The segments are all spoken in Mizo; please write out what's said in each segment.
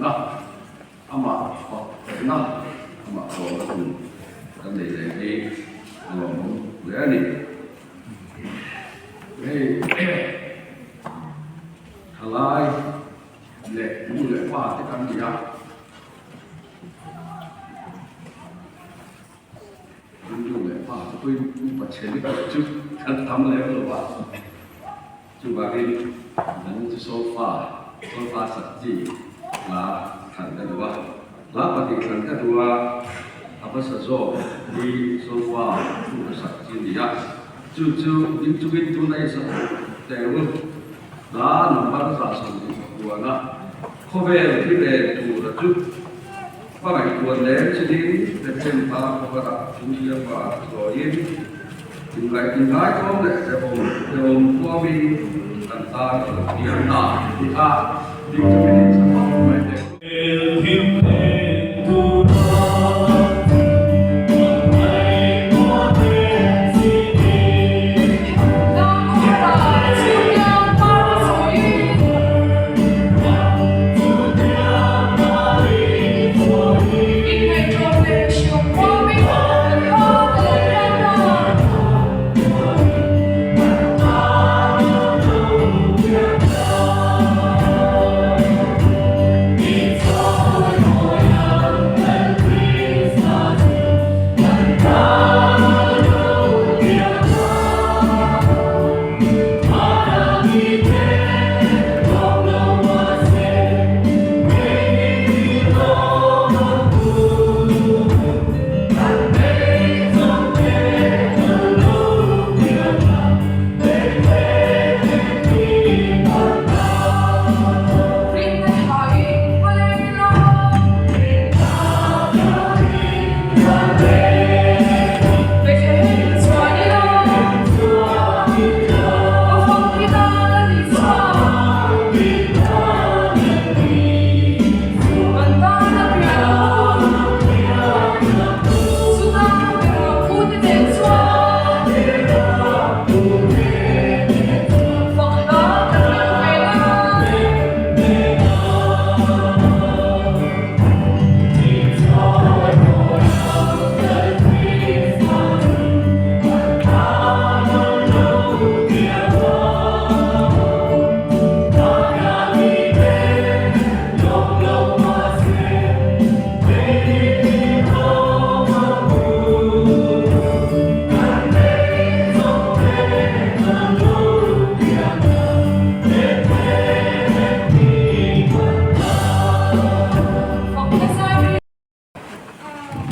na, amah fakna, amah tlawmna hun kan nei leh hi a lawmawm hle a ni. Hei thalai leh nu leh pa te kan ni a. Nu leh pa te pawhin upa chhe lutuk chu kan tam lem lo a, chuvangin kan chu sofa, sofa sak chi hla thlan ka duh a, hla pahnih thlan ka duh a, a hmasa zawk hi sofa upa sak chi a ni a, chu chu ding chungin tuna i sak teh u, hla number 120 a khawvel thi ve tura chu. Hmangaihtuah leh chilin Bethlehem pa khawvarah Chungthliam pa chawiin inngaihtlawm leh hrehawm huamin kan tan a lo piang ta tih kha ding chungin in chhak vak mai teh.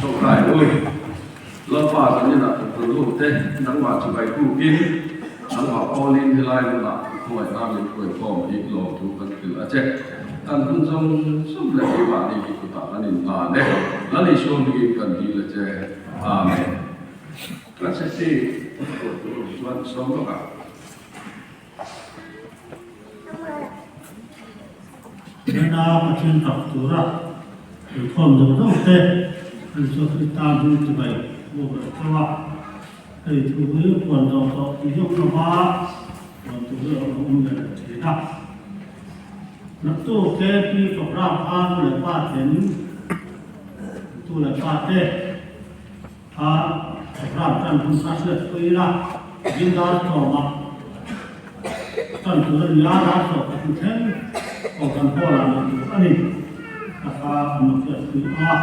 Tawngtai ui, Lalpa zaninah ka kal lut te, nangmah chibai kukin, nangmah pawlin helai hmunah i khawngaihna min hruaikhawm hi lawmthu kan hrilh a che. Kan hun zawng zawng leh keimahni hi kutah kan inhlan e. Lal Isua hmingin kan dil a che. Amen. Kan safety tur chuan sawm lawk ang. Nena Pathian tak tura inkhawm zawng zawng te an Isua Krista hming chibai bawk leh tho a, hei thu hi puan zawh tawh tih hi awm lova puan tur hi a awm leh leh thin a. Naktuk KP program kha nu leh pa ten tu leh pa te A ram tan hun kha hriat pui ila, Zindar tlawma tan tur a ni a, ram hlawh ka hmu thleng Kohhran Hall ah neih tur a ni ta kha an lo hriat pui ang a.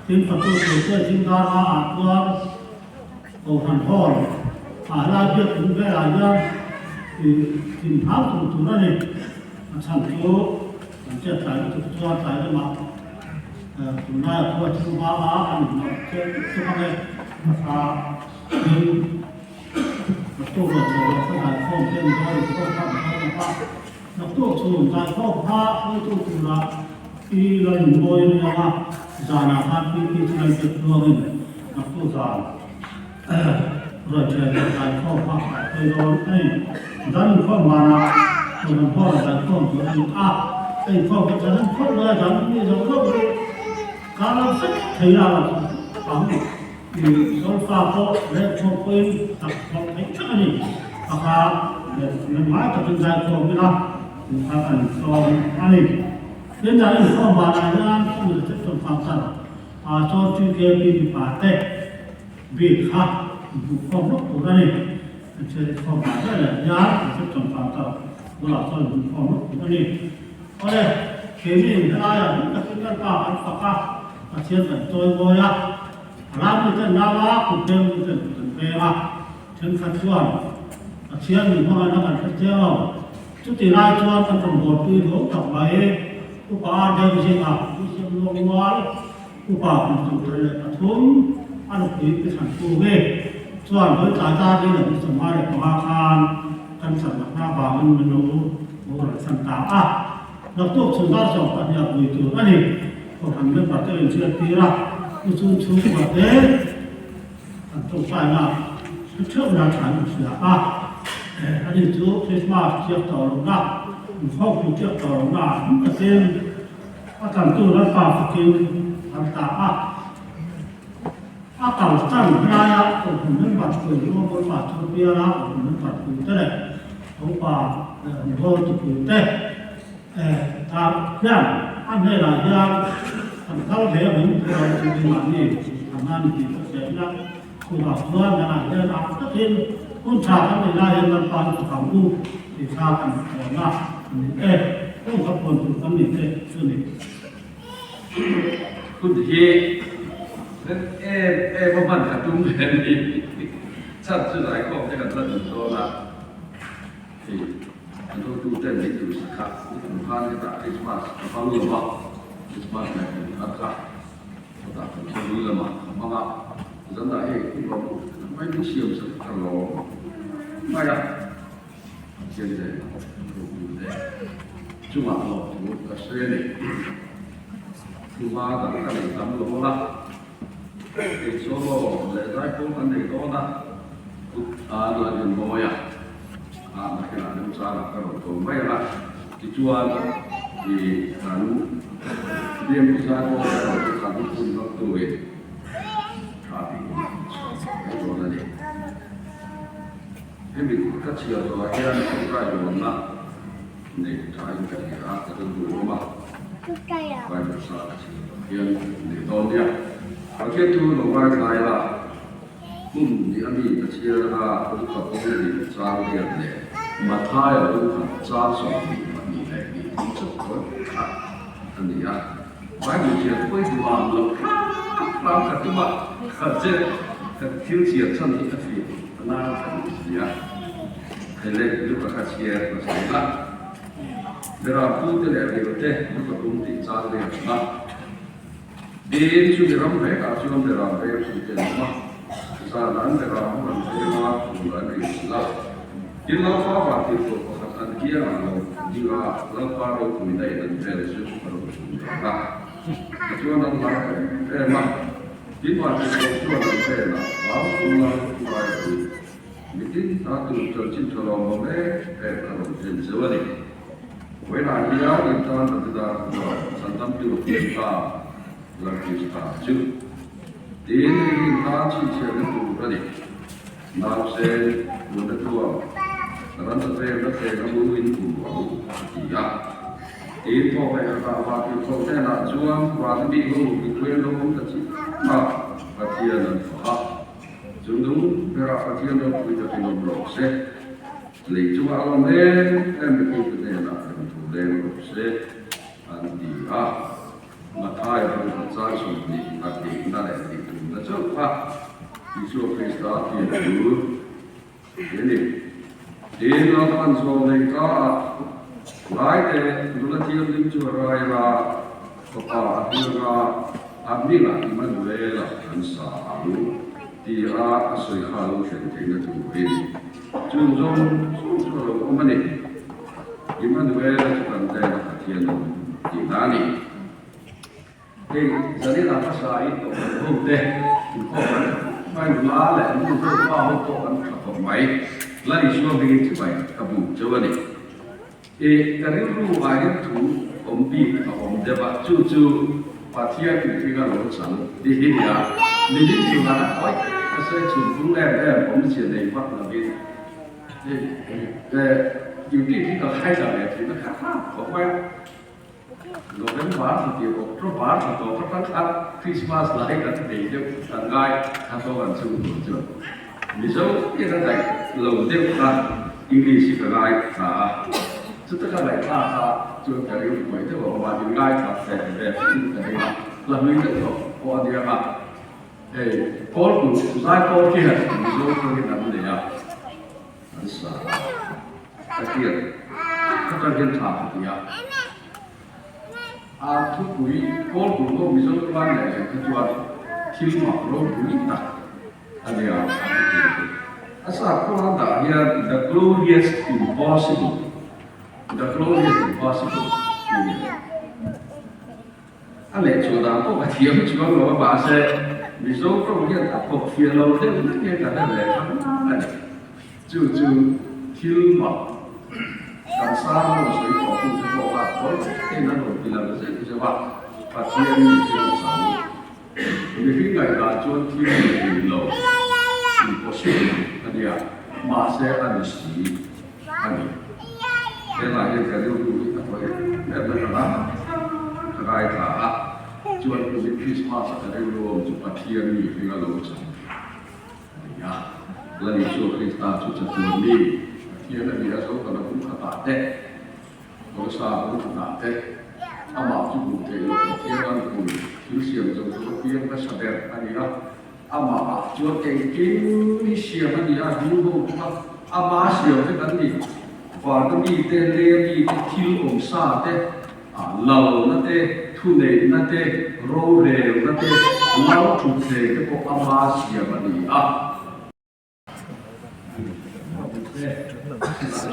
Tin, fatu tur te Zindar a ah chuan Kohhran Hall ah helai biak in velah hian thim hau tur tur a ni. A chhan chu kan chet tlai lutuk chuan tlai lamah Tunlai a khua chu hma a an inhnawh chiah tuk ang e. Hmasa in naktuk rawn chho rawh kha zaikhawm te an dawn in pawh kha an dawn lawk a. Naktuk chhun zaikhawm kha hruaitu tura i lo inmawi a ni ang a, zanah khan PT chu lan pek tluangin naktuk zan rawn chhe leh zaikhawm kha a hruai dawn a ni. Zan inkhawm vanah chhun an haw a zaikhawm tur a ni a, a inkhawm kha chhan khawp mai a, zan mi zawk zawk chu kar lo fek thei a lo ang i solfa pawh leh khawm pawhin tak khawp theih vek a ni. A kha leh ngai takin zaikhawm ila inthar an sawm a ni. Tin, dan inkhawm vanah hian khawm reception function ah chuan TKP mipa te bik kha inhmuhkhawm lawk tur a ni. Inchhiat inkhawm vang vel leh hian reception function bulah chuan inhmuhkhawm lawk tur a ni. Awle, keini helaiah hlim takin kan pa kan fak a, Pathian kan chawimawi a, a rammi ten nau a, kut peng mi ten kut an peng a, thenkhat chuan Pathian min hmangaihna kan hre chiang lo. Chuti lai chuan kan rawn bawlpui nuam tak mai, Upa Ardem zingah Bishop Luangmual, Upa kum 73 a nupui Pi Thlankungi chuan vawitlai dar ni leh ni 55 khan cancer natna avangin min lo boral san ta a. Naktuk chhun dar 12 ah vui tur a ni. Kohhran member te inhriat tir a, u chung chhungkua te an tawngtaina hre theuh nan tha an inhria a. Ani chu Christmas chiak tawh lohna, inkhawmpui chiak tawh lohna ah hlim takin a tantu Lalpa fakin an ta a. A kal tan hnaia Kohhran member pui Luangpawl pa chu biala Kohhran member pui te leh Hopa leh Rawnbawl tupui te Ah hian a hnenah hian kan kal ve ang in thu lo chu keimahni an a ni tih ka hria ila, chuvang chuan danah hian ah takin hun tha kan nei lai hian Lalpa i fak ang u tih kha kan tawna a ni e, heng kha phuan tur kan nei te chu ni. Hun hi rem em em a hman ka tum ve ni, chhan chu zaikhawm te kan la duh dawn a. Hei an hotuten min duhsak kha i kum khan hetah Christmas ka hmang lo va, Christmas leh kum thar kha hetah kan khawlui lamah ka hmang a, zanah hei i rawn mai min siam sak ka lawm mai a, Pathian leh an hotute chungah lawmthu ka sawi a ni. Thuma dang ka nei tam lo a, hei solo leh zaipawl kan nei dawn a, kut a la rin mawi a. A nakinah remchangah ka rawn ko mai ang a, tichuan i kan BMP zaipawl erawh chu kan hun vak turin tha tiin kan dawn a ni. Hemi ka chhiar zawhah hian Tawngtai dawnna nei thain ka hria a, ka rilru awm a, Bible sa ka chhiar zawh hian nei dawn nia. Pathian thu lo ngaithlai la. Hmun ni a mi ka chhiar a, Luka kawng hnih chang riat leh Mathaia lungkhat chang 22 leh hnih thum chauh thawi khat a ni a. Bible chhiar pawh i duh ang loh hram hram ka tum a, ka chet ka thil chhiar chhan hi ka fih a nan ka duh si a. Hei leh Luka kha chhiar hmasa ila, Beram pute leh riute Luka kawng tih chang riat a. Tin, chumi ram vekah chuan beram veng chu te an awm a, zan an beram ho an veng a, phul an ri sil a. Tin, Lalpa vantirhkoh pakhat an kiangah lo ding a, Lalpa ropui daih an vel chu a rawn chhun vang a. Tichuan an lar em em a, tin vantirhkoh chuan an venah hlau chunga ngai a duh. Mitin ta tur chanchin tha lawmawm em em a rawn thlen zeuh a ni. Vawiinah hian in tan Davida khua Chandamtu Krista la Krista chu tiin hei hi in tan chhinchhiahna tur a ni. Nausen puanna thuam ransa pekna thleng a mu in hmu ang a ti a. Tin thawk leh khatah vantirhkoh hnenah chuan van mi ho mipui an lo awm ta chiam a, Pathian an fak a. Chu nung berah Pathian ropui takin awm rawh se. Lei chungah a lawm em em mipui te hnenah remthu leng rawh se an ti a. Matthai bung chang 20 a tihna leh tihtumna chauh kha Isua Krista pian tur a ni. Tin, Lalpan zawm nei ta a, laite nula thianghlim chu a rai a, fapa a hlir a, a hmingah Immanuela an sa ang tia a sawi kha lo thlen theihna turin Chung zawng zawng chu a lo awm a ni. Immanuela chu kan hnena Pathian awm tihna a ni. Hei Zanina hmasa in tawh kan ho te inkhawm an tha khawp mai, nula leh nu ho pa ho pawh an tha khawp mai. La Isua hmingin chibai ka buk cheu a ni. I ka rilru ah hian thu awm bik a awm deuh a, chu chu Pathian mihring a lo chang ti hi nia. Nimin chungah a tawi ka sawi chhun phung em em awmzia nei vak lovin hei duty hi ka khaithla ve thin a kha kha khawp mai a. November thla tir October thla tawp atang khan Christmas lai kan nei deuh kan ngai kha tawng an chu tur chuan Mizo hian a daih lo deuh kha English hi ka ngai thla a, chuta ka ngaih thlak kha chuan ka rilru buai deuh a awm a, in ngai thla ve ve in ka ring a, hla hlui deuh tawh pawh a nia nga hei Pawl Kut Zaipawl khian Mizo tawngin an nei a. An sa a, ka hriat ka tan hian tha ka ti a. A thupui kawl tur ho Mizo tan leh leh kha chuan thil mak ropui tak a nia a thupui chu. A sa khawl an dah hian The Glorious Impossible, The Glorious Impossible tih a ni. A leh chhuah dan pawh ka thiam chuang lo a, mahse Mizo tawng hian a thawk fiah lo deuh hlek nge ka hre ve thang a ni. Chu chu thil mak kan sang rawn sawi tawh tu te pawh kha khawi tein an rawn ti lang zeuh zeuh a, Pathian mi thil a chang. Mihring ngaihdan chuan thil ni thei lo, impossible, a nia, mahse a ni si a ni. Helai hian ka rilru hi a thaw em em a tang a, ka ngaithla a, chuan kumin Krismas a ka rilru awm chu Pathian mi hring a lo chang a ni a. Lal Isua Krista chu chatuan mi Pathian a ni a, zo kan a kum khatah te, Kawlsa kum khatah te, amah chu hmuh theih loh Pathian an hmui thil siam zo chu a piang hmasa ber a ni a. Amah chuan engkim hi siam a ni a, hnu ho kha ama siam vek an ni. Vana mite, lei mite, thil awm sa te, lalna te, thuneihna te, rorelna te, lal thutthleng te pawh ama siam a ni a.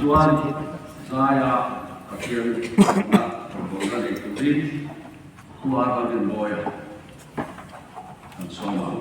Chuan Zaia Pathian na rawngbawlna nei turin Pu Arvaldinmawia kan sawm ang.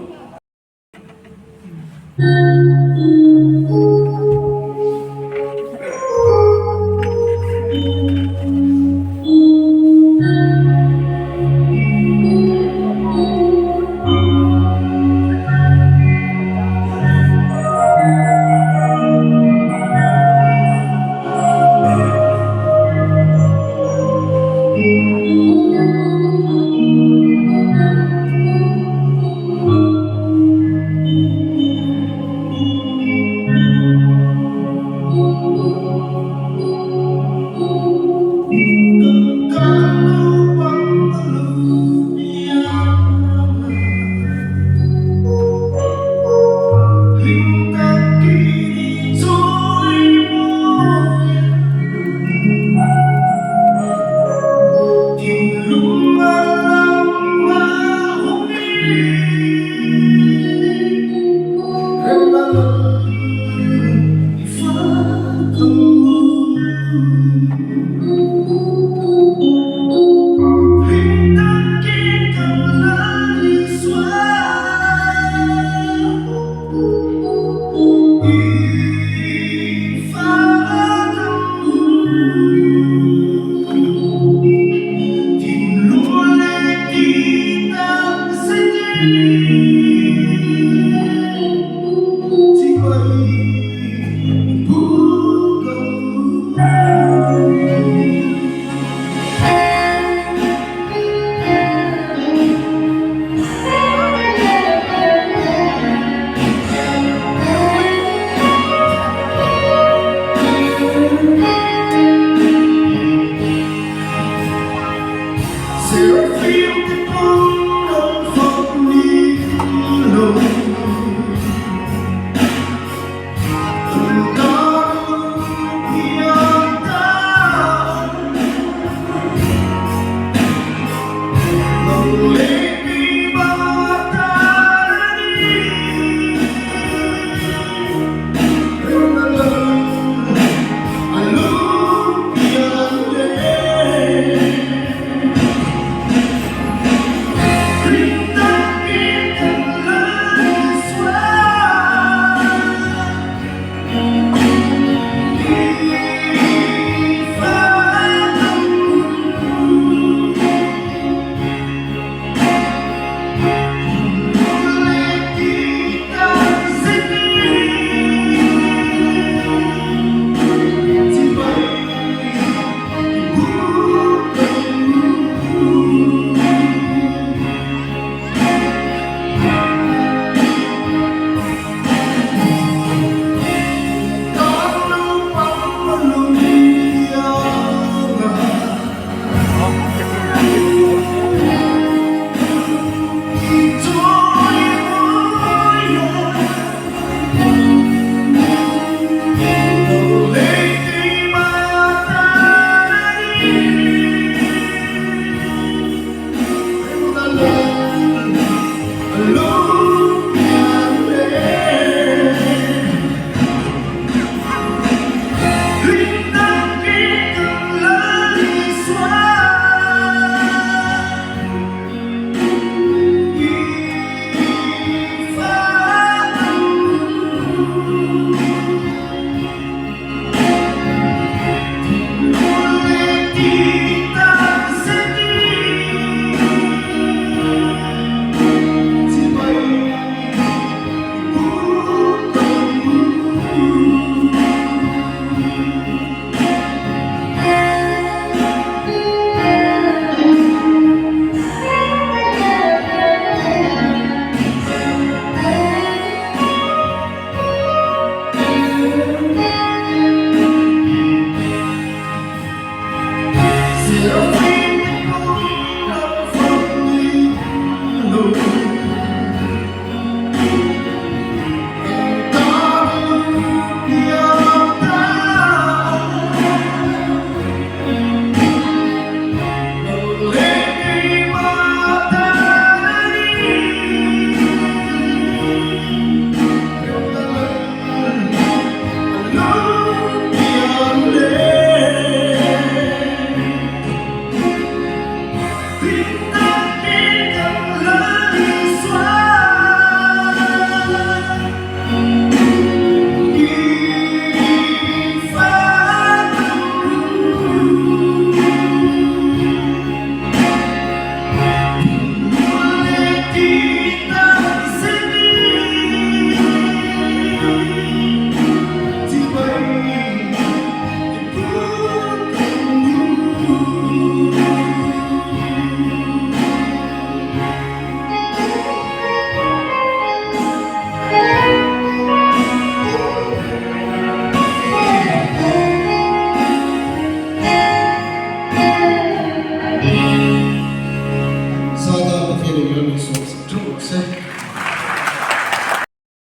se.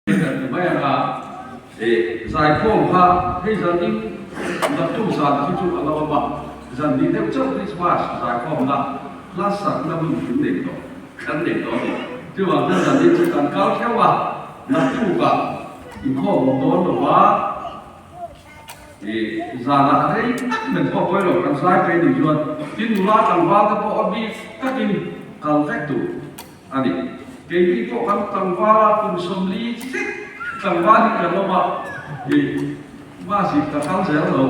Kan ti mai ang a, zaikhawm kha hei zan in naktuk zan khi chu a lo awm a, zan hnih deuh chauh Christmas zaikhawmna hla sakna hun kan nei tawh, kan nei tawh a ni. Chuvang chuan zan in chu kan kal theuh a, naktukah inkhawm awm dawn lo va, zanah rei tak men pawh pawi lo kan zai phei nih chuan tin nula tlangval te pawh a bik takin kal vek tur. A ni. Keini pawh kan tlangval a, kum 40 zet tlangval hi kan awm a, i bus in ka kal zel lo,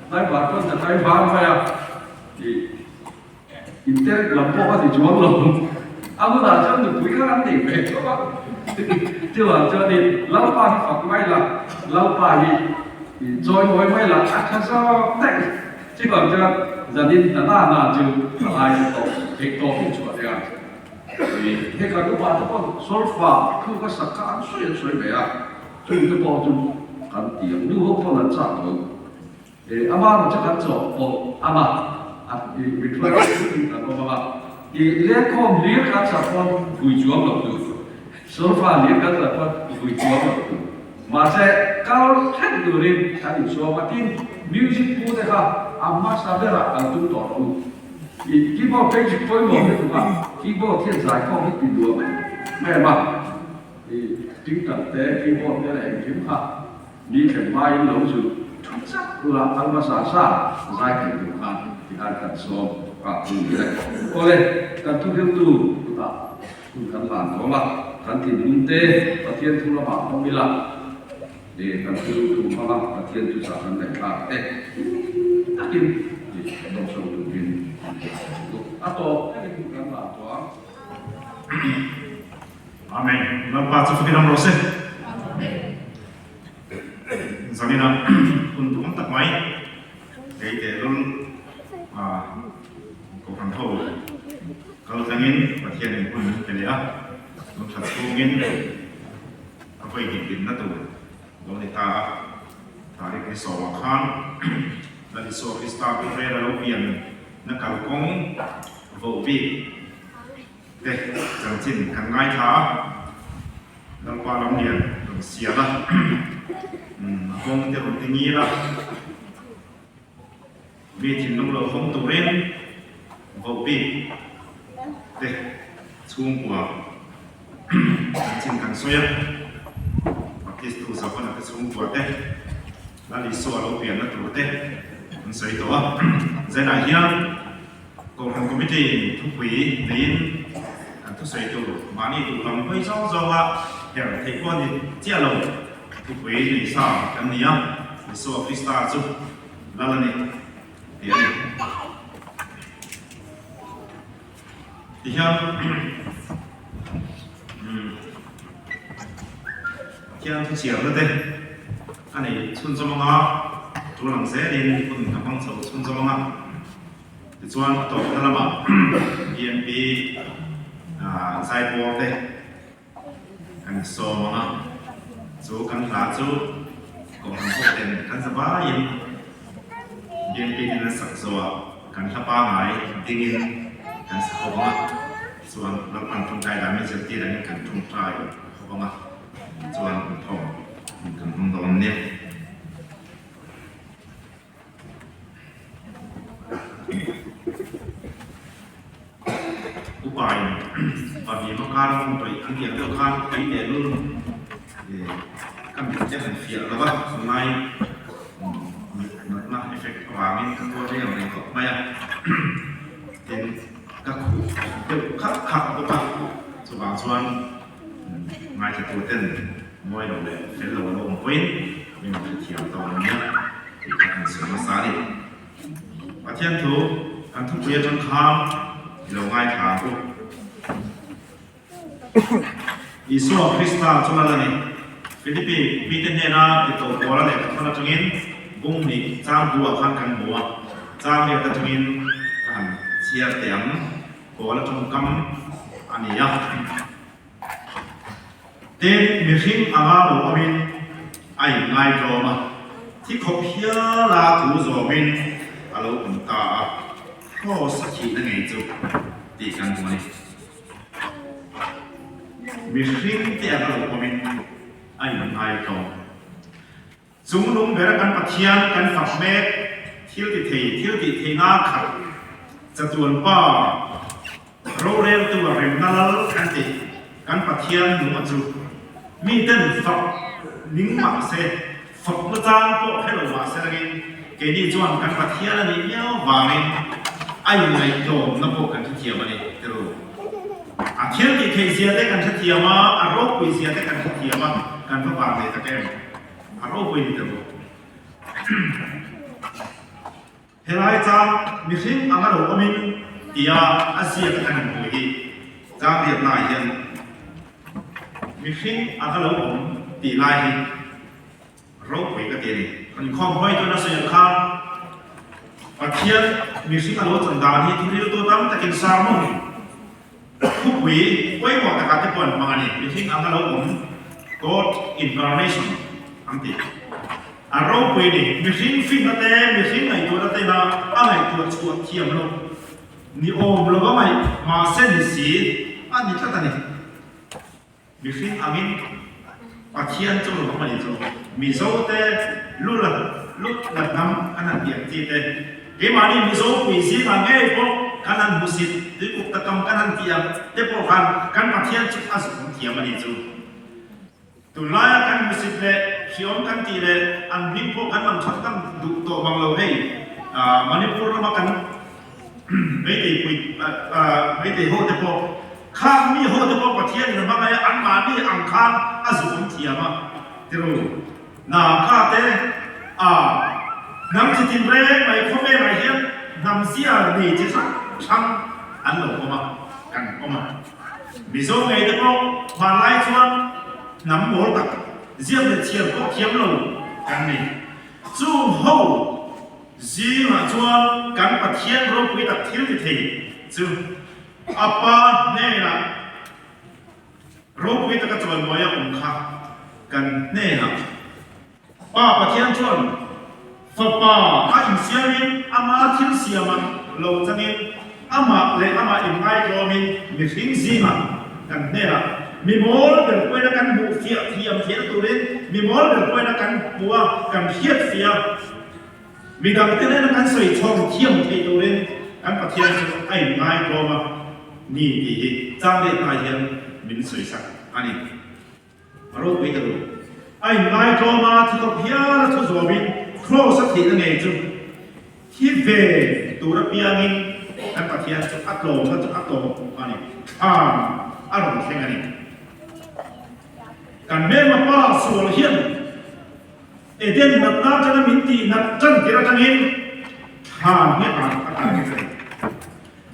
driver pawn ka driver mai a, i inter lam pawh ka ti chuang lo, a hunah chuan nupui kha kan nei ve tawp a, chuvang chuan i Lalpa hi fak mai la, Lalpa hi i chawimawi mai la, a tha zawk daih. Chuvang chuan zanin hna na na chu a lai ta tawh theih tawp in chhuah theih a. Hei kan upa te pawh solfa thu ka sak kha an sawi an sawi ve a, chung te pawh chu kan ti ang. Nu ho pawn an chak lo. Ama erawh chu kan chawh pawlh ang a, mi thuai thut in kan awm ang a. Lengkhawm hlir kan sak pawn vui chuang loh tur, solfa hlir kan sak pawn vui chuang loh tur. Mahse, kal thleng turin kan insuam a, tin, music pu te kha a hmasa berah kan tum tawh lo. I keyboard phei chu pawimawh lutuk a, keyboard hian zaikhawm hi ti duah mai mai em a, i tingtang te, keyboard te leh engkim kha mi thlen hmain lo zu thu chak ula kal hmasa sa zai thei tur khan tikhan kan sawm a pu ni le. Awle, kan thuhriltu kutah Hun kan hlan tawng a, kan thinlung te Pathian thu lamah hmang ila, kan thil thu hmanga Pathian chu chah kan ngaihthlak te takin dawhsawm turin a tawp thlengin hun kan hlan tawh ang. Amen. Lalpa chu fakin awm rawh se. Zanina hun duhawm tak mai kei tehlul Kohhran ho kal tlangin Pathian in hun min pe leh a, tun thla chhungin a vawi hnih dinna tur lo ni ta a. Tarik ni sawmah khan Lal Isua Krista khawvel a lo pian na kalkawng voh bik te chanchin kan ngaithla a, Lalpa lam lian rawn sial a, a kawng te rawn ti ngil a. Mi thinlung lo hawng turin vohbik te chhungkua chanchin kan sawi a, Baptist tu Zavana te chhungkua te, Lal Isua lo pianna tur te an sawi tawh a. Zainah hian Kohhran Committee in thupui neiin kan thusawi tur mahni duh lam hawi zawng zawnga her theih pawh a ni chiah lo. Thupui nei sa kan ni a, Isua Krista chu Lal a ni tih a ni. Tihian Pathian thu chhiarna te a nei chhunzawm anga tul ang zelin hun ka hmang chho chhunzawm anga tichuan a tawpna lamah BNP zaipawl te Kan sawm ang a, chu kan hla chu Kohhran pawh ten kan za vaiin BNP ten an sak zawhah kan hla pangai dingin kan sa ho ang a, chuan Lalpan tawngtai dan min zirtir angin kan tawngtai ho ang a, chuan thawm kan hmang dawn nia. Upain pahnih kar hmun tawih an tih ang deuh khan tui leh lul ka mit te han fiah lo va, tunlai mit natna effect avangin ka tuar reng reng khawp mai a, tin ka khuh deuh khak khak bawk a, chuvang chuan ngaithla tur ten mawi lo leh fel lo a lo awm pawhin min rawn hrethiam tawh ang nia tih kha kan sawi hmasa a ni. Pathian thu kan thupui atang khan i lo ngaithla ang u. Isua Krista chu lal a ni. Philippi mite hnena ti to pawl a lehkhathawn atangin bung hnih chang duah khan kan hmu a, chang riat atangin ka han chhiar teh ang. Pawl a tawngkam a ni a. Tin, mihring anga lo awmin a inngai tlawm a, thi khawp hiala thu zawmin a lo awm ta a, Kraws a thihna ngei chu tih kan hmu a ni. Mihring te anga lo awmin a inngai tlawm. Chunglung bera kan Pathian kan fak mek thil ti thei, thil tih theihna khat chatuan pa roreltu a remna lal kan tih kan Pathian nung a chu miten fak ning mah se, fakna chang pawh hre lo mah se rengin keini chuan kan Pathian a nih miau vangin a inngaihtlawmna pawh kan hrethiam a ni ti ru. A thil tih theih zia te kan hrethiam a, a ropui zia te kan hrethiam a, kan va vang leh tak em? A ropui ni tawh. Helai chang mihring anga lo awmin tia a ziak a kan han hmuh hi chang riatnaah hian mihring anga lo awm tih lai hi Ropui ka ti a ni. Inkhawm hawi tuna sawi ang khan Pathian mihring a lo chan dan hi thuril tu tam takin sermon thupui pawimawh takah te pawh an hmang a ni. Mihring anga lo awm, God incarnation, an ti. A ropui a ni. Mihring finna te, mihring ngaihtuahna te ina a ngaihtuah chhuah thiam lo ni awm lo a ngaih mahse ni si a ni tlat a ni. Mihring angin Pathian chu lo awm a ni chu. Mizo te lu la lut la hnam kan han tih ang chi te, keimahni Mizo pui zingah ngei pawh kan han hmusit tuikuk takam kan han tih ang te pawh khan kan Pathian chu a zuk thiam a ni chu. Tunlaia kan hmusit leh hriawm kan tih leh an hming pawh kan lam that tam duh tawh mang lo hei Manipur lama kan Meitei pui Meitei ho te pawh khang mi ho te pawh Pathian in a hmangaih a anmahni ang khan a zuk awm thiam a tiru Naga te a hnam chi tin reng mai khawvelah hian hnam zia nei chi hrang hrang an lo awm a kan awm a Mizo ngei te pawh hmanlai chuan hnam mawl tak ziak leh chhiar pawh thiam lo kan ni chung ho Zingah chuan kan Pathian ropui tak thil ti thei chu a Pa hnenah ropui taka chawimawi a awm kha kan hnenah Pa Pathian chuan Fapa a insiamin ama thil siama lo changin amah leh amah inngaitlawmin mihring zingah kan hnenah mi mawl ber pawina kan hmuh fiah thiam theihna turin mi mawl ber pawina kan hmuh a kan hriat fiah a. Midangte nena kan sawi chhawm thiam theih turin kan Pathian chu a inngai tlawm a ni tih hi chang leh hna hian min sawi sak a ni. A ropui ta lo. A inngai tlawm a, thi khawp hial a thu zawmin Kraws a thihna ngei chu thi ve tur apiangin kan Pathian chu a tlawmna chu a tawp a ni. Thlan a rawn thleng a ni. Kan hmelma pa sual hian Eden natna atanga min tih nat tan tir atangin thlan hi a a target a ni.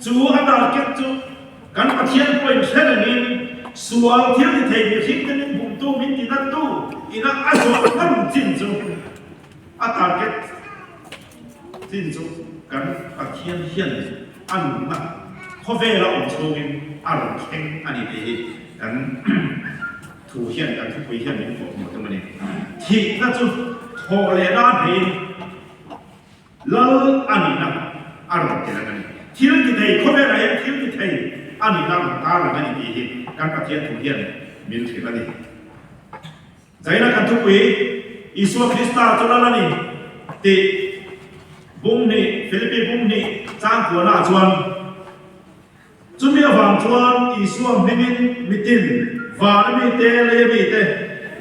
Chu a target chu kan Pathian pawhin hre rengin sual thil ti thei mihring te min bumtu min ti nattu ina a zawh ngam chin chu a target chin chu kan Pathian hian a nunna khawvela awm chhungin a rawn thleng a ni tih hi kan Thu hian kan thupui hian min kawh hmuh tum a ni. Thihna chu thawh leh nan heiin Lal a nihna a rawn ti lang a ni. Thil ti thei, khawvelah hian thil ti thei a nihna a rawn tar lang a ni tih hi kan Pathian thu hian min hrilh a ni. Zaina kan thupui Isua Krista chu Lal a ni tih Bung hnih, Philippi bung hnih chang kuanah chuan, Chumi avang chuan Isua hmingin mitin, vana mite, leia mite,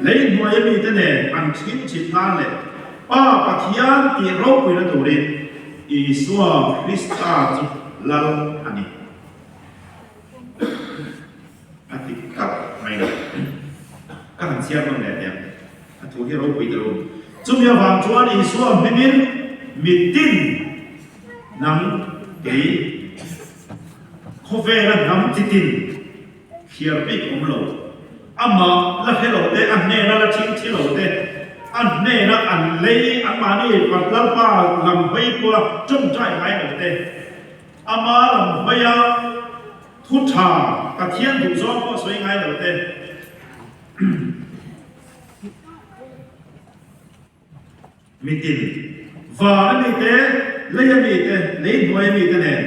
lei hnuaia mite nen an thin chhit nan leh Pa Pathian tih ropuina turin Isua Krista chu Lal a ni. A ti tak mai lo. Ka han chhiar nawn leh teh ang. A thu hi ropui ta lo. Chumi avang chuan Isua hmingin mitin nang kei Khawvela hnam chitin thliar bik awm lo, amah la hre lo te, a hnena la chhingchhi lo te, a hnena an lei anmahni Lalpa lam hawi pawha tawngtai ngai lo te, ama lam hawia thu tha Pathian duhzawng pawh sawi ngai lo te. Mitin, van a mite, lei a mite, lei hnuai a mite nen.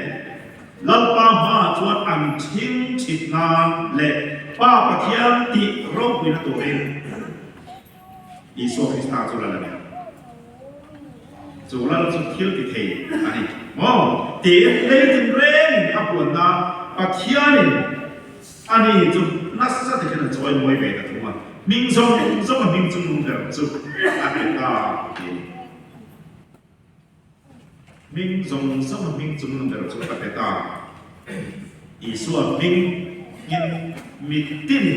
Lalpa hmaah chuan an thing thit nan leh Pa Pathian tih ropuina turin Isua Krista chu lal a ni. Chu lal chu thil ti thei a ni maw? Tiin lei tinrengin a puanna Pathianin a ni chu nasa takin a chawi mawi ve ta thung a, hming zawng zawng a hming chung ber chu a pe ta ti a ni. Hming zawng zawng a hming chung ber chu a pe ta. Isua hming in mitin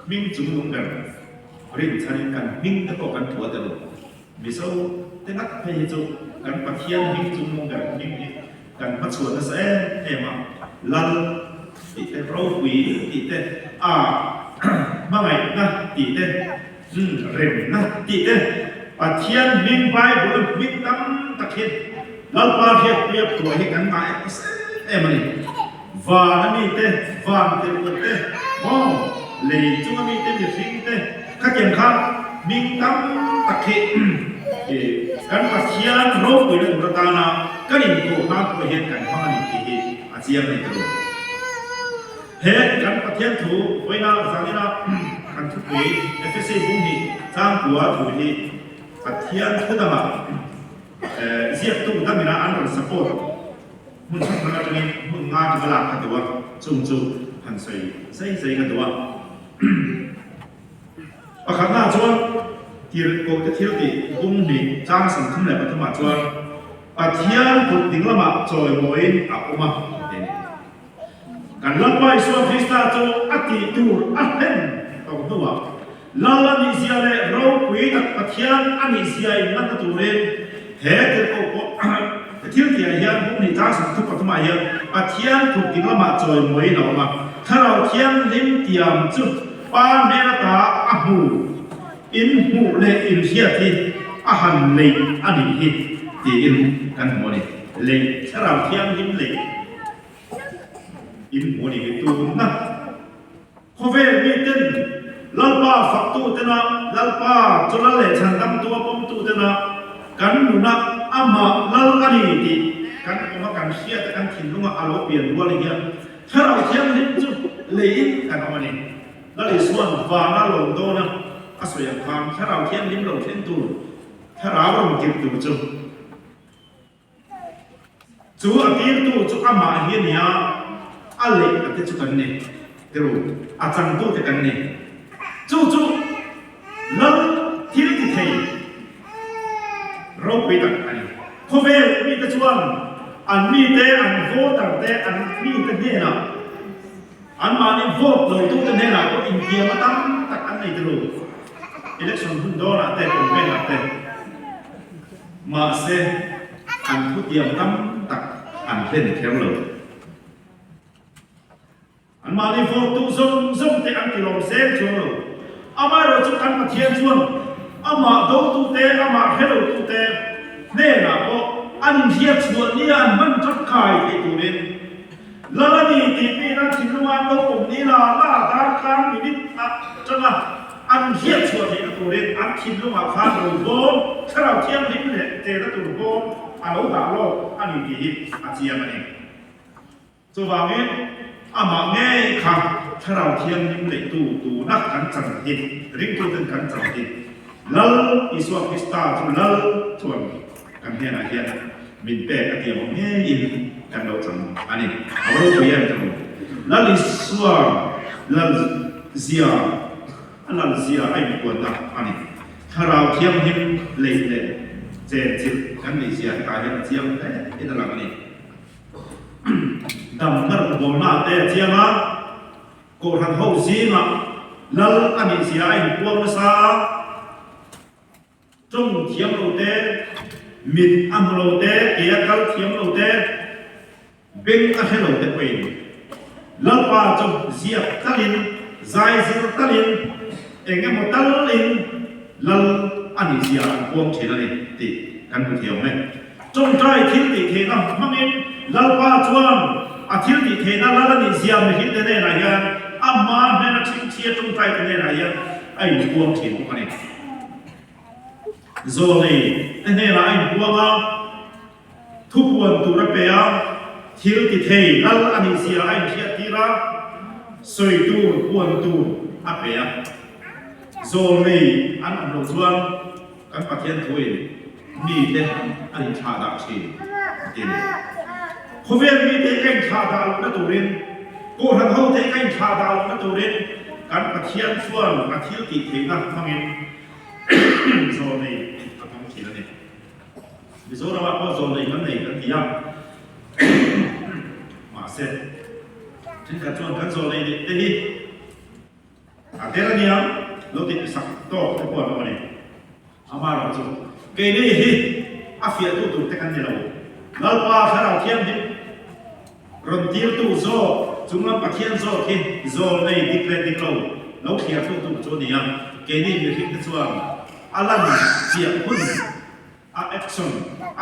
hming chung nung ber rinchhanin kan hming te pawh kan thuah tel lo. Mizo te ngat phei hi chu kan Pathian hming chung nung ber hming hi kan hmachhuah nasa em em a, Lal tih te, Ropui tih te, a hmangaihna tih te, Remna tih te, Pathian hming Bible hming tam tak hi Lalpa hriatpuia phuah hi kan ngah em em a ni. Van a mite, van tirhkut te, maw lei chunga mite mihring te khatiang kha hming tam tak hi kan Pathian ropuina tur atana kan inkoh nan pawh hian kan hmang a ni tih hi a chiang a ni ta lo. He kan Pathian thu vawiina zanina kan thupui Efesi bung hnih changkua thu hi Pathian thu dangah ziaktu damina an rawn support hmun hrang hrang atangin hmun nga ṭanga lak ka duh a, chung chu han sawi zai zai ka duh a. Pakhatnaah chuan tirhkohte thil tih bung hnih chang 33 ah chuan Pathian kut ding lamah chawimawiin a awm a ti a ni. Kan Lalpa Isua Krista chu a tih tur a hlen tawh hnuah Lal a nihzia leh ropui tak Pathian a nihzia in ngatna turin he tirhkoh pawh thil tihah hian bung hnih tlang 33 ah hian Pathian kut ding lamah chawimawiin a awm a, Thlarau Thianghlim tiam chu Pa hmel ata a hmu in hmuh leh in hriat hi a han leih a nih hi tiin kan hmu a ni. Leih, Thlarau Thianghlim leih. In hmu a ni hi tunna khawvel miten Lalpa faktutena Lalpa chu lal leh chhandamtu a pawmtutena kan nuna amah lal a ni tih kan awm a kan hriat a kan thinlunga a lo pian rual hian Thlarau Thianghlim chu leiin kan awm a ni. Lal Isua'n vana lawm dawna a sawi ang khan Thlarau Thianghlim lo thlen tur Thlarau rawn tirh tur chu Chu a tirtu chu amah hi a ni a, a lehkha te chu kan ni, tiru, a changtu te kan ni. Chu chu Lal thil ti thei ropui tak a ni. Khawvel mite chuan an mite, an voter te, an mite hnenah, anmahni vote lotute hnenah pawh intiam a tam tak an nei tiru, election hun dawnah te, campaign ah te. Mahse, an thutiam tam tak an hlen kher lo. Anmahni vote tu zawng zawng te an tilawm zel chuang lo. Amaherawh chu kan Pathian chuan amah dotute, amah hrelotute hnenah pawh an inhriat chhuah nia an hman tangkai theih turin Lal a ni tih miin an thinlunga an lo pawm ni la la darkar minute atanga an hriat chhuah theihna turin an thinlungah khan ro bawm, Thlarau Thianghlim leh chenna tur bawm a lo dah lawk a ni tih hi a chiang a ni. Chuvangin amah ngei kha Thlarau Thianghlim neihtu tuna kan chan hi, ringtuten kan chan hi Lal Isua Krista chu Lal chuan kan hnenah hian min pek a tiang awm ngeiin kan lo chang a ni. A va ropui em tawh. Lal Isua lal zia, a lal zia a inpuanna a ni. Thlarau Thianghlim leih leh chen chilh kan nih zia hetah hian a chiang hle in a lang a ni. Damna rawngbawlna te a chiang a. Kohhran ho zingah lal a nih zia a inpuang nasa a. Tawng thiam lo te, mit a hmu lo te, ke a kal thiam lo te, beng a hre lo te pawhin Lalpa chu ziak talin, zai zir talin, eng emaw talin Lal a nih zia an puang thin a ni tih kan hmu thiam e. Tawngtai thil tih theihna hmangin Lalpa chuan a thil tih theihna Lal a nih zia mihringte hnenah hian ama hnena thingthia tawngtaite hnenah hian a inpuang thin bawk a ni. Zawlei te hnenah a inpuang a, thupuan tur a pe a. Thil ti thei lal a nih zia a inhriattir a, sawi tur puan tur a pe a. Zawl nei an awm loh chuan kan Pathian thuin mite an inthlah dah thin a ti a ni. Khawvel mite ka inthlah dah lohna turin, Kohhran hote ka inthlah dah lohna turin kan Pathian chuan a thil tih theihna hmangin zawl nei a hmang thin a ni. Mizoramah pawh zawl nei kan nei kan ti a, mahse thenkhat chuan kan zawl nei te hi A tel ania, lo ti sak tawk te pawh an awm a ni. Amaherawh chu, keini hi a fiahtu tur te kan ni lo. Lalpa Thlarau Thianghlim rawn tirtu zawk, chunglam Pathian zawk hi zawl nei dik leh dik lo lo thliartu tur chu a ni a. Keini mihring te chuan a lan chiah hun, a action,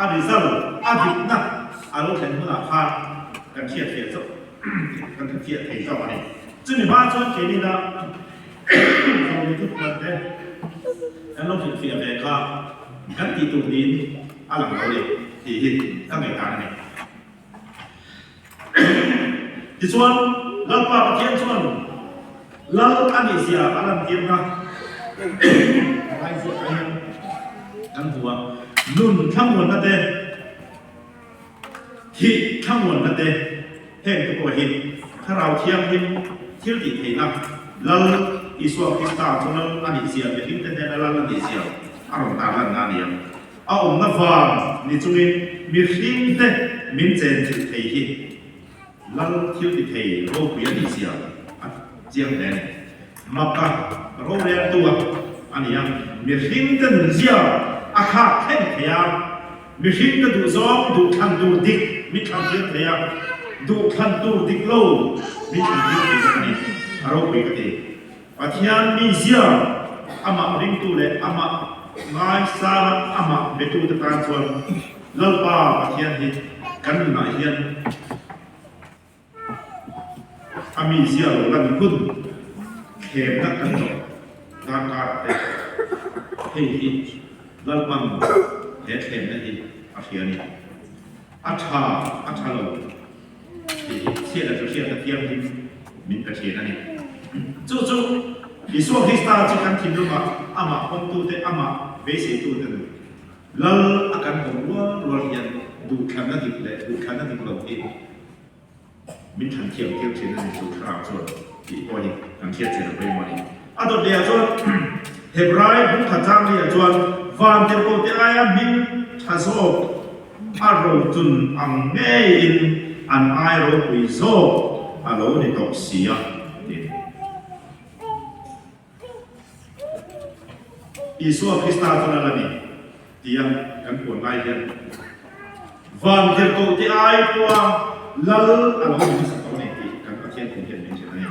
a result, a dikna a lo thlen hunah khan kan hriat fiah zawk, kan hre fiah thei zawk a ni. Chumi hma chuan keinin a Zomi thutna te kan lo hrilh fiah ve kha kan tih tur niin a lang lo ni tih hi ka ngaihdan a ni. Tichuan, Lalpa Pathian chuan Lal a nih zia a lantirna lai ziakah hian kan hmu a, nun thlamuanna te, thih thlamuanna te, heng te pawh hi Thlarau Thianghlim thil tih theihna Lal Isua Krista chu Lal a nih zia, mihringte hnena Lal a nih zia a rawn tarlanna a ni ang. A awmna vang ni chungin mihringte min chenchilh thei hi Lal thil ti thei ropui a nih zia a chiang hle a ni. Maka roreltu a ni a, mihringte nunzia a thlak thleng thei a, mihringte duhzawng duhthlan tur dik min thlan tir thei a, duhthlan tur dik lo min thlan tir thei bawk a ni. A ropui ka ti. Pathian mizia amah ringtu leh amah ngaisanga amah betute tan chuan Lalpa Pathian hi kan nunah hian a mizia lo lan hun thlemna kan tawh darkar te hei hi Lalpan he thlemna hi a hria a ni. A tha a tha lo. Tih hi chhiat leh hriatna thianghlim min pe thin a ni. Chu chu Isua Krista chu kan thinlungah amah pawmtute, amah beiseitute nun Lal a kan awm rual rual hian duhthlanna dik leh duhthlanna dik lo hi min thlan thiam tir thin a ni chu thlarau chuan tih pawh hi kan hriat thin a pawimawh a ni. A dawt lehah chuan Hebrai bungkhat chang lehah chuan vantirhkohte aia hming tha zawk A rochun ang ngeiin an ai ropui zawk a lo ni tawh si a, ti. Isua Krista chuan a la ni tia kan puan lai hian van tirhkohte ai pawha Lal a lo ni hmasa tawh a ni tih kan Pathian thu hian min hrilh a ni.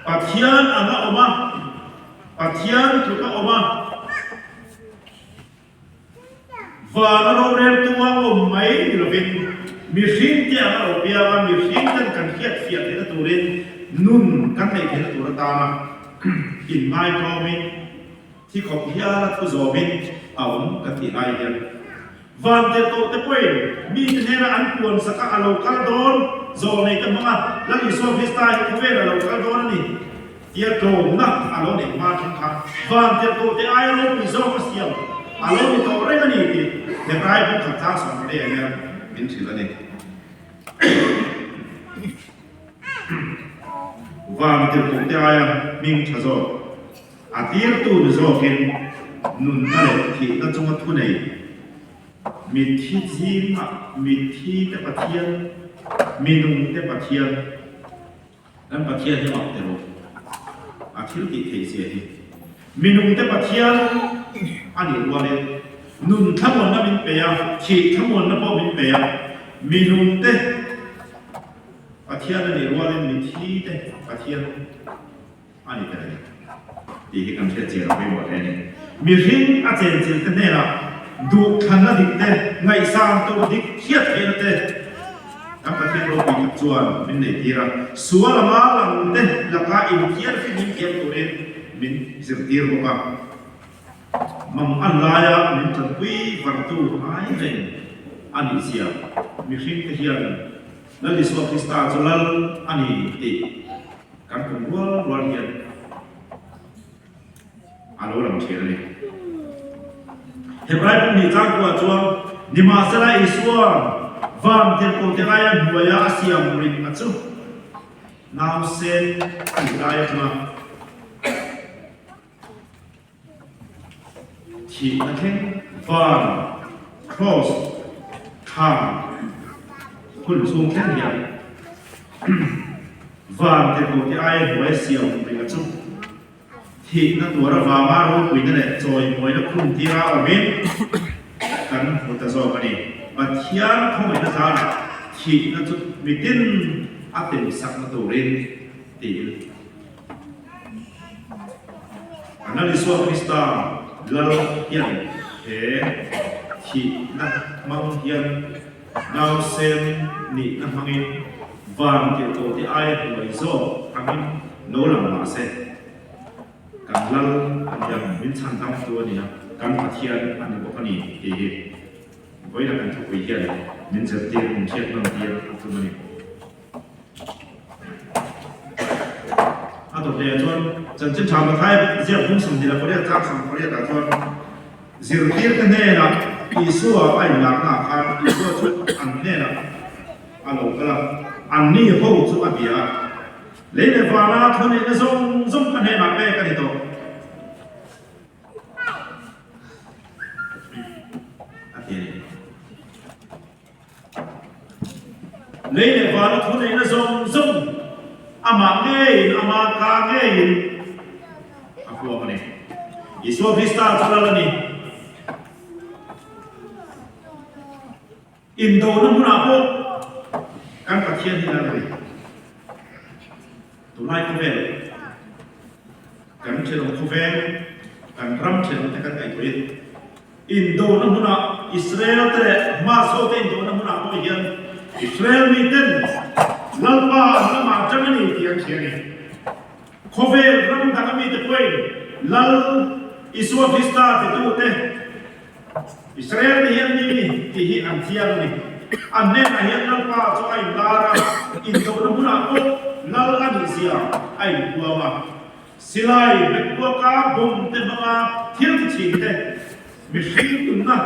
Pathian anga awm a, Pathian tluka awm a. Vana roreltu a awm mai ni lovin mihring te ang a lo piang a, mihring ten kan hriat fiah theihna turin nun kan neih theihna tur atana inngaitawmin thi khawp hiala thu zawmin a awm kan tih lai hian van tirhkoh te pawhin mite hnena an puan saka a lo kal dawn zawh nei te hmang a, Lal Isua Krista hi khawvel a lo kal dawn a ni. Tia tlawmna a lo neih hma thleng kha van tirhkoh te aia ropui zawk a siam a lo ni tawh reng a ni tih Hebrai bu khat tlang sawmhnih ah hian min hrilh a ni. Van tirhkoh te aia hming tha zawk a tirtu ni zawkin nunna leh thihna chunga thunei mitthi zingah mitthi te Pathian, minung te Pathian, Kan Pathian hi mak teh rawh. A thil tih theih zia hi. Minung te Pathian a nih rualin nun thlamuanna min pe a, thih thlamuanna pawh min pe a. Minung te Pathian a nih rualin mithi te Pathian a ni tel a ni tih hi kan hriat chian a pawimawh hle a ni. Mihring a chenchilh te hnenah duhthlanna dik te, ngaihsan tur dik hriat theihna te kan Pathian ropui tak chuan min nei tir a, sual anga lang te laka inthiar fimhlim thiam turin min zirtir bawk a. Mang an laia min tanpui vartu ngai reng. a nih zia mihringte hian Lal Isua Krista chu Lal a ni tih kan pawm rual rual hian a lo lang thin a ni. Hebrai pum nih tlangkuah chuan nimahsela Isua van tirhkohte aia hnuaia a siam ring a chu nausen a nih lai atanga Thihna thleng van, cross, thla hun chhung thleng hian van tirhkoh te aia hnuai siam ringa chu thihna tuar avanga ropuina leh chawimawina khum tira awmin kan hmu ta zawk a ni. Pathian khawngaihna zarah thihna chu mitin a temsakna turin tiin. Lal Isua Krista Lal hian he thihna hmang hian nausen nihna hmangin van tirhkoh te aia hnuai zawk angin lo lang mah se, kan Lal a ni a, min chhan dangtu a ni a, kan Pathian a ni bawk a ni tih hi vawiin a kan thupui hian min zirtir, min hriat hman tir a tum a ni. A dawt leh chuan chanchin tha Mathai ziak hmung 20 leh pariat tlak 18 ah chuan zirtirte hnenah Isua a inlakna ah khan Isua chu an hnenah a lo kal a, anni ho chu a bia a, Lei leh vana thuneihna zawng zawng ka hnenah pek a ni tawh. A ti a ni. Lei leh vana thu neihna zawng zawng amah ngeiin, ama ka ngeiin a huam a ni. Isua Krista chu lal a ni. Indona hmunah pawh kan Pathian hi lal a ni. Tunlai khawvel kan thenawm khawvel, kan ram thenawm te kan ngaihtuahin Indona hmunah Israel te leh Hamas ho te indona hmunah pawh hian Israel miten Lalpa an lamah atang a ni tih an hria a ni. Khawvel ram dang a mite pawhin Lal Isua Krista titute Israel te hi an ni tih hi an chiang a ni. An hnenah hian Lalpa chu a inlar a, indona hmunah pawh Lal a nihzia a inpuang a. Silai betkuaka bomb te hmanga thil ti chhin te, mihring tunna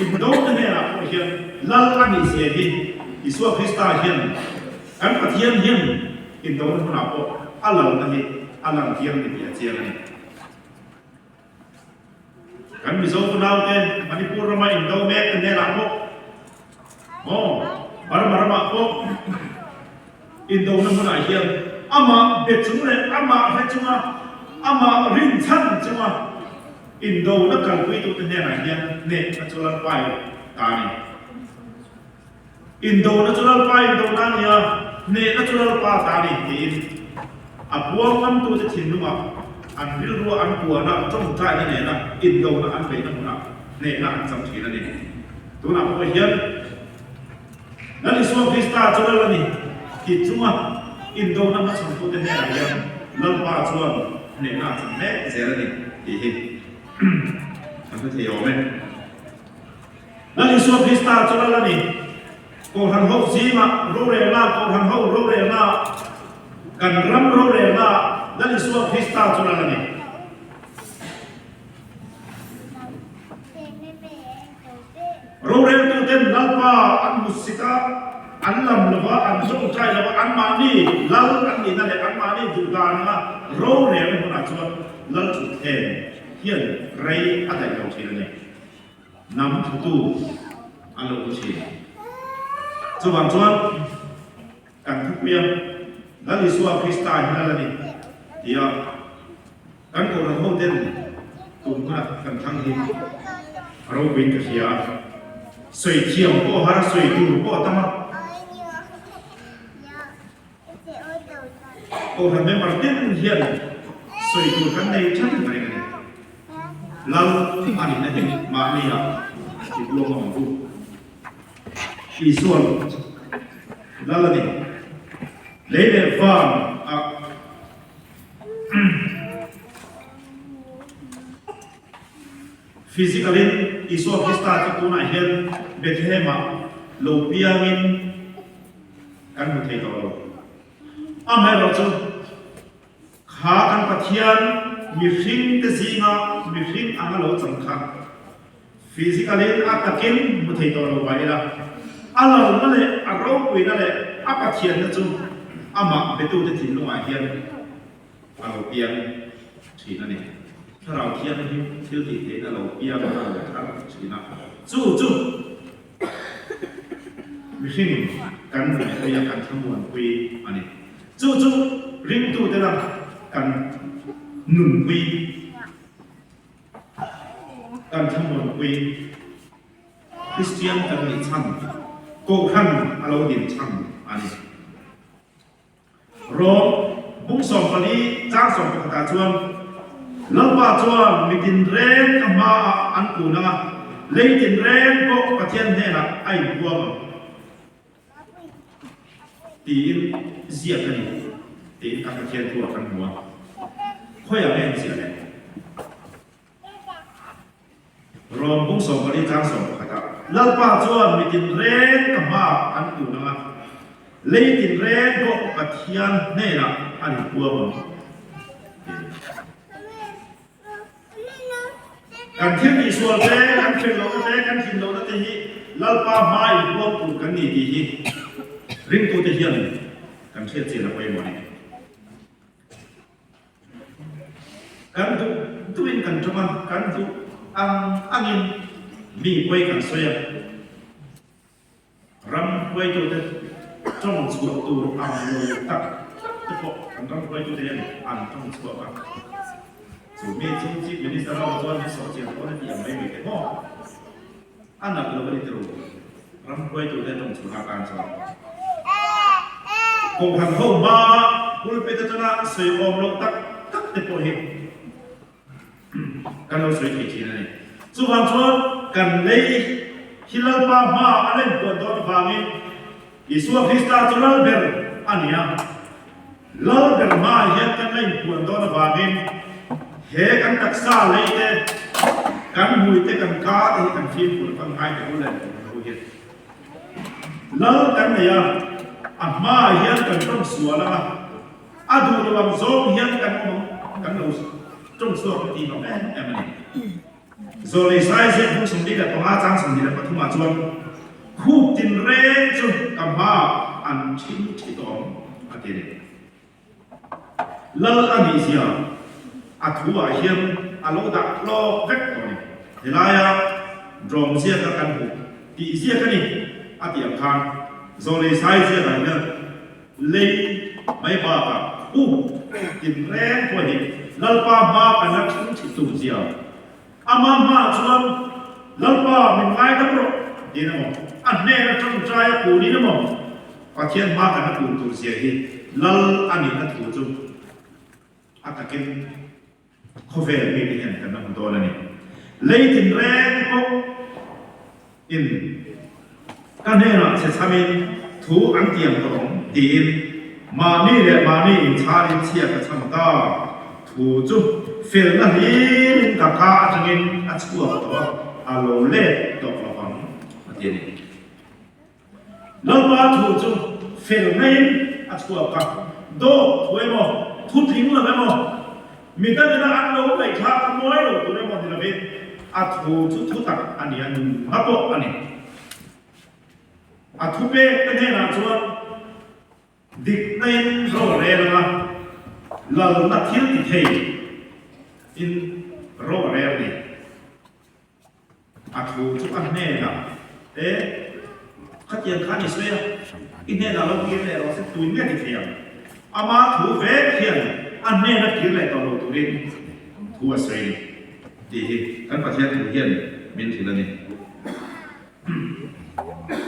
indo te hnenah pawh hian Lal a nih zia hi Isua Krista hian kan Pathian hian indona hmunah pawh a lalna hi a lang thiang ni tih a chiang a ni. Kan Mizo unaute Manipur rama indo mek te hnenah pawh maw Burma ramah pawh indona hmunah hian amah be chung leh amah hre chunga amah rinchhan chunga indona kalpuitute hnenah hian hnehna chu Lalpai ta a ni. Indona chu Lalpa indona a ni a, hnehna chu Lalpa ta a ni tiin a puang ngamtute thinlungah an rilrua an puana tawngtaina nena indona an beihna hmunah hnehna an chang thin a ni. Tunah pawh hian Lal Isua Krista chu Lal a ni tih chunga indona hmachhawntute hnenah hian Lalpa chuan hnehna a chang mek zel a ni tih hi kan hre thei awm e. Lal Isua Krista chu Lal a ni. Kohhran ho zingah rorelna, Kohhran ho rorelna, kan ram rorelna Lal Isua Krista chu Lal a ni. Roreltuten Lalpa an hmusit a, an lam lo va, an zawngtai lo va, anmahni Lal an nihna leh anmahni duhdan anga rorelna hmunah chuan Lal thutthleng hian rei a daih lo thin a ni. Hnam thutu an lo pu thin. Chuvang chuan kan thupuia Lal Isua Krista hi Lal a ni tia kan Kohhran hoten tum huna kan thlang hi a ropuiin ka hria a. Sawi thiam pawh har, sawi tur pawh a tam a. Kohhran member tin hian sawi tur kan nei than reng a ni. Lal a nihna hi mahnia i buang ang u. Isuan Lal a ni. Lei leh van ah Physical in. Isua Krista chu tunah hian Bethlehem-ah lo piangin kan hmu thei tawh lo. Amaherawhchu, kha kan Pathian mihringte zinga mihring anga lo chang kha physically-in a takin hmu thei tawh lo mah ila, a lalna leh a ropuina leh a Pathianna chu amah betute thinlungah hian a lo piang thin a ni. Thlarau Thianghlim thil tih theihna lo piang a lo thar thin a, chu chu mihring kan nunpui a, kan thlamuanpui a ni. Chu chu ringtute la kan nunpui, kan thlamuanpui. Kristian kan nih chhan, Kohhran a lo din chhan a ni. Rom bung 14 chang 11 ah chuan, Lalpa chuan mi tinreng ka hmaah an kun ang a, lei tinreng pawh Pathian hnenah a inpuang ang, tiin ziak a ni, tiin kan Pathian thu ah kan hmu a. Khawiah nge an ziah le? Rom bung 14 chang 11 ah, Lalpa chuan mi tinreng ka hmaah an kun ang a, lei tinreng pawh Pathian hnenah an inpuang ang, tiin. Kan thil tihsual te, kan hril lohna te, kan thin lohna te hi Lalpa hmaa inpuang tur kan ni tih hi ringtute hian kan hriat chian a pawimawh a ni. Kan duh duhin kan tum a, kan duh ang angin mi pawi kan sawi a. Ram hruaitute tawng chhuah tur ang lo tak tak te pawh kan ram hruaitute hian an tawng chhuak a. Chu mi chu Chief Minister ho chuan min sawh chian dawn a ti ang mai mai te maw? A nalh lo a ni tiro. Ram hruaitute tawng chhuahna atan chuan Kohhran ho hma pulpit atanga sawi awm loh tak tak te pawh hi kan lo sawi thei thin a ni. Chuvang chuan kan lei hi Lalpa hma a len puan dawn avangin Isua Krista chu Lal ber a ni a. Lal ber hmaah hian kan la inpuan dawn avangin he kan taksa lei te, kan hmui te, kan ka te hi kan fimkhur kan ngai ta ul em tih kan hmu hian Lal kan nei a, a hmaah hian kan tawng sual ang a, a duh lo ang zawng hian kan awm ang, kan lo tawng chhuak ang tih hlawm em em a ni. Zawlei sai ziak hmung 25 chang 23 ah chuan khup tinreng chu ka hmaah an thin thi tawng a ti a ni. Lal a nih zia a thu ah hian a lo dah hlawk vek tawh a ni. Helaia drawng ziaka kan hmuh tih ziak a ni a tih ang khan Zawlei sai ziakah hian Lei mai bakah khup tinreng pawh hi Lalpa hma kan la thleng thin tur zia. Ama hmaah chuan Lalpa min ngaidam rawh tiin emaw, a hnen atang chai a kunin emaw Pathian hma kan la kun tur zia hi Lal a nihna thu chu a takin Khawvel mite hian kan la hmu dawn a ni. Lei tinreng pawh in ka hnenah che chhamin thu an tiam tawh ang tiin mahni leh mahni inchharin chhia ka chham ta. Thu chu felna hlirin ka ka atangin a chhuak tawh a, a lo let tawh lo vang a ti a ni. Lalpa thu chu fel maiin a chhuak a, dawt thu emaw, thu tling lo emaw, mi dangina an lo ngaihthlak a muai lo tur emaw ni lovin a thu chu thu tak a ni a, nunna pawh a ni. A thupek te hnenah chuan Dikna-in ro a rel ang a, lalna thil ti thei in ro a rel ni. A thu chu a hnenah, E, khatiang khan i sawi a, i hnenah lo kir leh rawh se, tuin nge ti thei ang? Ama thu vek hian a hnena kir leh tawh lo turin thu a sawi a ni, tih hi kan Pathian thu hian min hrilh a ni.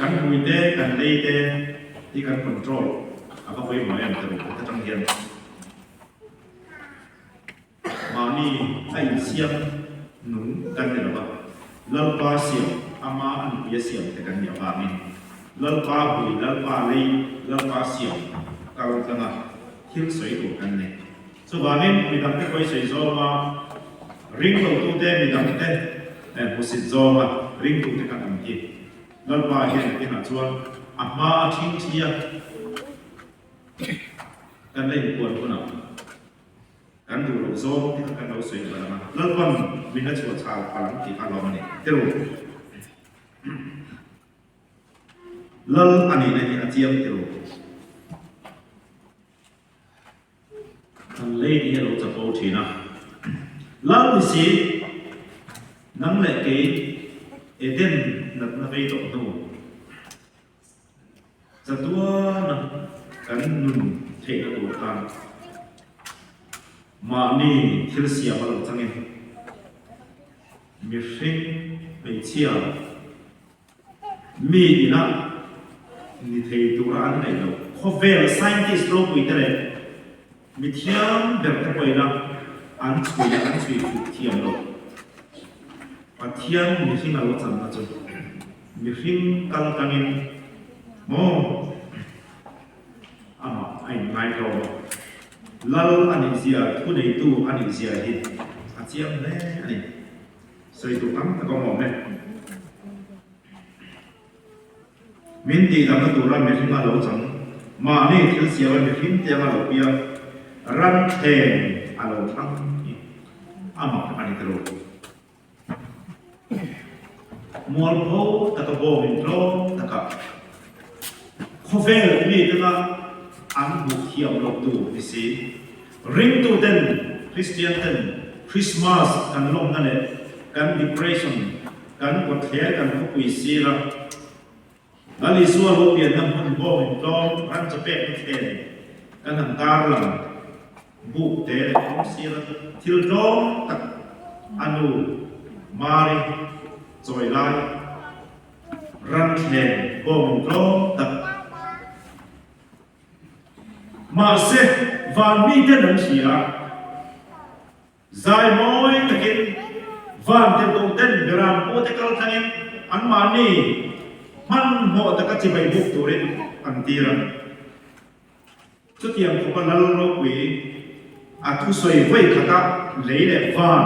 Kan hmui te, kan lei te hi kan control a va pawimawh em ta ru atang hian. Mahni a insiam nung kan ni lo va, Lalpa siam, ama a nupui a siam te kan nih avangin Lalpa hmui, Lalpa lei, Lalpa siam kal tlanga thil sawi tur kan ni. Chuvangin midangte pawi sawi zawnga ring lotute midangte. Hmusit zawnga ringtute kan awm hi Lalpa hian nakinah chuan a hma a ṭhing ṭhi a, kan la inpuan hunah kan duh loh zawng te kha kan lo sawi palh ang a, Lalpan min la chhuah chhal palh ang tih kha lawm a ni. Tiraw? Lal a nihna hi a chiang tiraw? Kan lei te hi a lo chapo thin a. Lal ni si, nang leh kei Eden natna vei tawh hnu chatuana kan nun theihna tur atan mahni thil siam a lo changin mihring hmeichhia Mi ina ni thei tura an ngaih loh. Khawvel scientist ropui te leh mi thiam ber te pawhin a an chhui a an chhui fuh thiam loh. Pathian mihring a lo channa chu mihring kal tangin maw amah a inngai hlawm a. Lal a nih zia, thuneitu a nih zia hi a chiang hle a ni. Sawi tur tam tak a awm awm e. Min tihdamna tura mihring a lo chang, mahni thil siama mihring te anga lo piang, ram thleng a lo thlang hi a mak a ni ta lo. Mualpho taka bawngin tlawm taka khawvel mi tena an hmuh thiam loh tur ni si. Ringtuten, Kristian ten Krismas kan lawmna leh kan depression, kan kawtthler kan khawpui sira Lal Isua lo pianna hmun bawngin tlawm ran chaw pekna thlen kan han tarlang buk te leh kawng sira thil tlawm tak a nu Mari chawi lai ran thlen bawngin tlawm tak Mahse, van miten an hria. Zai mawi takin van tirhkohten beram pute kal thlangin anmahni hmanhmawh taka chibai buk turin an tir a. Chutiang khawpa lal ropui a thusawi vawi khata lei leh van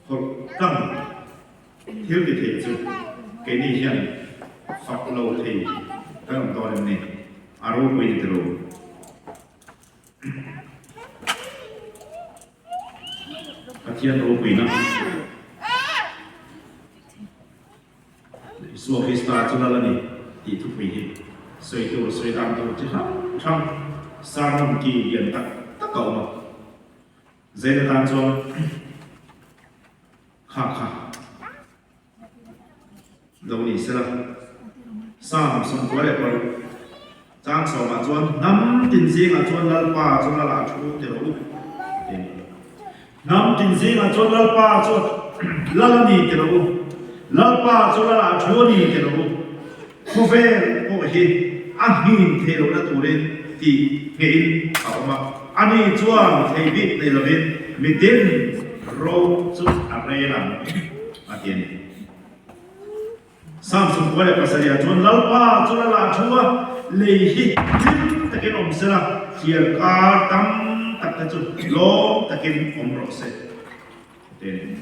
hawlh tlang Thil ti thei chu keini hian fak lo thei kan awm dawn em ni? A ropui ni tilo. Pathian ropuina Isua Krista chu lal a ni tih thupui hi sawi tur sawi dan tur chi hrang hrang sermon ki lian tak tak a awm a. Zaina tan chuan Kha kha lo ni sela. Psalm 96 chang sawmah chuan hnam tin zingah chuan Lalpa chu lal ah thu ti rawh u ti a ni. Hnam tin zingah chuan Lalpa chu lal a ni ti rawh u. Lalpa chu lal ah thu a ni ti rawh u. Khawvel pawh hi a hmin theih lohna turin tih ngeihin a awm a, ani chuan thei bik nei lovin mitin ro chu a rel ang a ti a ni. Samson 97 chuan Lalpa chu lal ah thu a, lei hi hlim takin awm se la, thliar kar tam tak te chu lawm takin awm rawh se a ti a ni.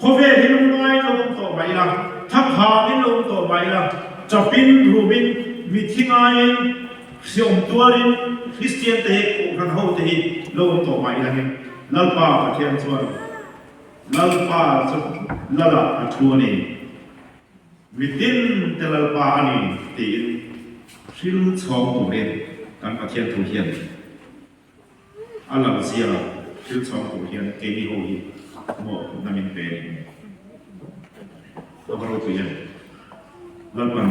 Khawvel hi lungngai lo awm tawh mai la, thaphanin lo awm tawh mai la, chawpin, rumin, mithi ngaiin, hriawm tuarin Kristian te hi, Kohhran ho te hi lo awm tawh mai langin Lalpa Pathian chuan Lalpa chu Lalah a thu a ni, mitin te Lalpa a ni tiin hril chhawng turin kan Pathian thu hian A lang zia thil chhawng tur hian keini ho hi mawhphurhna min pe a ni. A va ropui em? Lalpan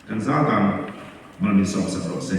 kan zau tan mal min sawm sak rawh se.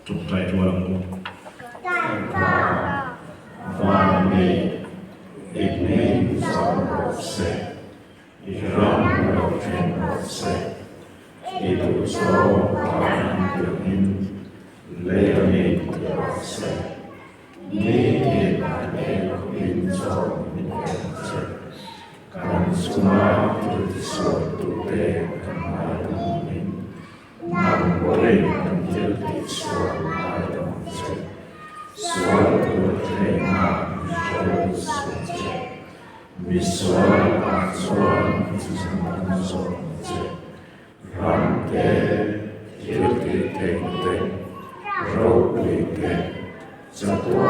Ṭawngṭai rual ang u. Kan Pa, van mi, i hming zam rawh se, i ram lo thleng rawh se, i duhzawng van an tiangin lei a mi ti rawh se. Nitin a hmel khawpin chaw min pe ang che. Kan chunga thil tisualtute kan ngaidam angin, nang pawhin kan thil tihsual ngaidam ang che. Sual tur thlengah min hruai suh ang che. Misual lakah chuan i chhan an zawk ang che. Ram te, thil tih theih te, ropui te, chatuan.